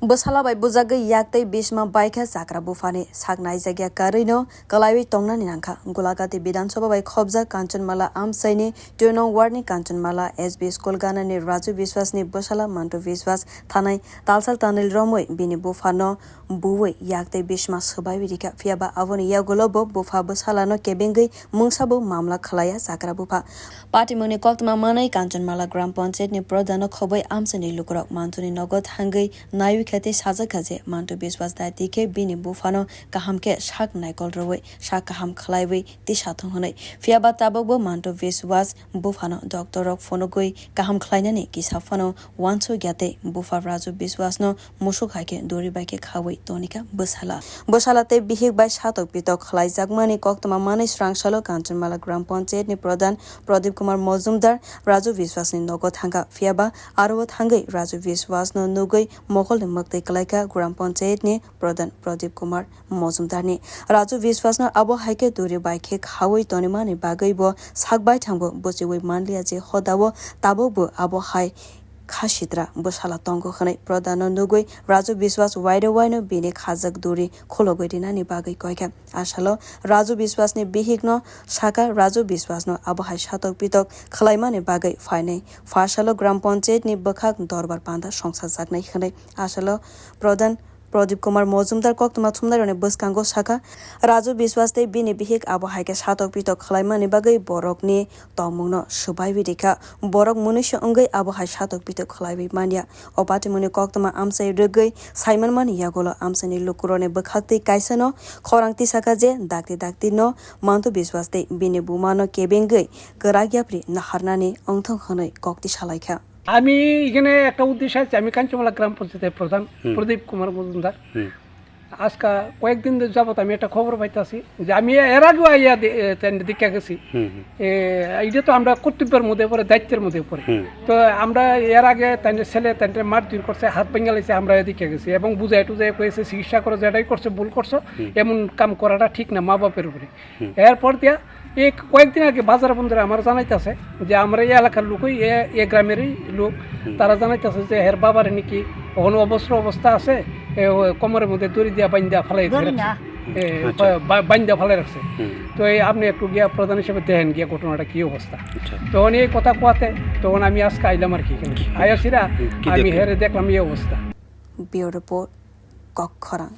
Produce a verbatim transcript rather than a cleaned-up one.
Bwsala bai bujagwi yak tei bisma baikha chakra buphani sak naijakya karwino kwlaiwi tongnani nangkha. Gulagati Bidhan Sabha bai khobjak Kanchanmala amchaini two nong ward ni Kanchanmala S B school ganani Raju Biswas ni bwsala Mantu Biswas thanai talsal tanil romwi bini buphano buwi yak tei bisma swbaiwi rikha. Phiyaba aboni yagulo bo bupha bwsalano kebengwi mungsabo mamla khlaiya chakra bupha. Patimungni koktwma manwi Kanchanmala Gram Panchayat ni pradhano khobwi amchaini lukurok Mantuni nogo thangwi naiwi khe tei sajak kha je Mantu Biswas daiti khe bini buphano kaham khe sak naikol rwwi sak kaham khlaiwi tisa thung hwnwi. Phiyaba tabukbo Mantu Biswas buphano doctor rok phunugwi kaham khlainani kisa phano uansukya tei bupha Raju Biswasno musuk hai khe duri bai khe khawi tonikha bwsala. Bwsala tei bihik bai satok pitok khlaijakmani koktwma manwi swrangsalo Kanchanmala Gram Panchayat ni pradhan Pradip Kumar Mojumdar Raju Biswas ni nogo thangkha. Phiyaba aro o thangwi Raju Biswas no nugwi mokol ni mwktwi kwlaikha Gram Panchayat ni pradhan Pradip Kumar Mojumdar ni. Raju Biswas no abo hai khe duri bai khe khawi tonimani bagwi bo sak baithang bo bwchiwi manliya je hoda o tabuk bo abo hai kha sitra bwsala tongo hwnwi pradhan no nugwi Raju Biswas wairo waino bini khajak duri khulogwi rinani bagwi koikha. Asalo Raju Biswas ni bihik no saka Raju Biswas no abo hai satok pitok khlaimani bagwi phainai pha salo Gram Panchayat ni bwkhak dorbar panda songsajaknai hwnwi asalo pradhan Pradip Kumar Mojumdar koktwma thumnairokni bwskango sakha, Raju Biswas tei bini bihik abo hai khe satok pitok khlaimani bagwi borokni tongmungno swbaiwi rikha. Borok munisa wngwi abo hai satok pitok khlaiwi manya. O patimungni koktwma amchai rwgwi saimanmani yagulo amchaini lukurokni bwkhaktwi kaisano khorang tisakha je dakti dakti no Mantu Biswas tei bini bumano kebengwi kwrak yapri naharnani wngthong hwnwi kok tisalaikha. আমি এখানে একটা উদ্দেশ্য আছে, আমি কাঞ্চনমালা গ্রাম পঞ্চায়েতের প্রধান হুম। প্রদীপ কুমার মজুমদার। হুম। আজকে কয়েকদিন যাবত আমি একটা খবর পাইতাছি যে আমি এর আগেও আইয়া দে-, এ, তেন দীক্ষা গেছি। হুম, হুম। এ, এটা তো আমরা কর্তব্যের মধ্যে পড়ে, দায়িত্বের মধ্যে পড়ে। হুম। তো আমরা এর আগে তাই ছেলে তাই মারধর করছে, হাত ভেঙে লাইছে, আমরা এদিকে গেছি এবং বুঝাই টুজাই কয়েছে চিকিৎসা করো, যেটাই করছে ভুল করছো, হুম। এমন কাম করাটা ঠিক না মা বাপের উপরে। হুম। এরপর দিয়া এই কয়েকদিন আগে বাজার বন্দরে আমার জানাইতেছে যে আমরা এই এলাকার লোকই, এ, এ গ্রামেরই লোক, হুম। তারা জানাইতেছে যে হের বাবার নাকি অখন অবস্ত্র অবস্থা আছে, এ, ও কোমরের মধ্যে দড়ি দিয়া বাইন্দা ফালাই ধরে রাখছে। এ, আচ্ছা। বা-, বা-, বাইন্দা ফালাই রাখছে। হুম। তো এই আপনি একটু গিয়া প্রধান হিসেবে দেখেন গিয়া ঘটনাটা কি অবস্থা। আচ্ছা। তো উনি এই কথা কোয়াতে তখন আমি আজকে আইলাম আর কি এখানে। কি? আয়াসিরা হুম, কি আমি দেখলেন? হেরে দেখলাম এই অবস্থা। Bureau Report, Kokkhorang.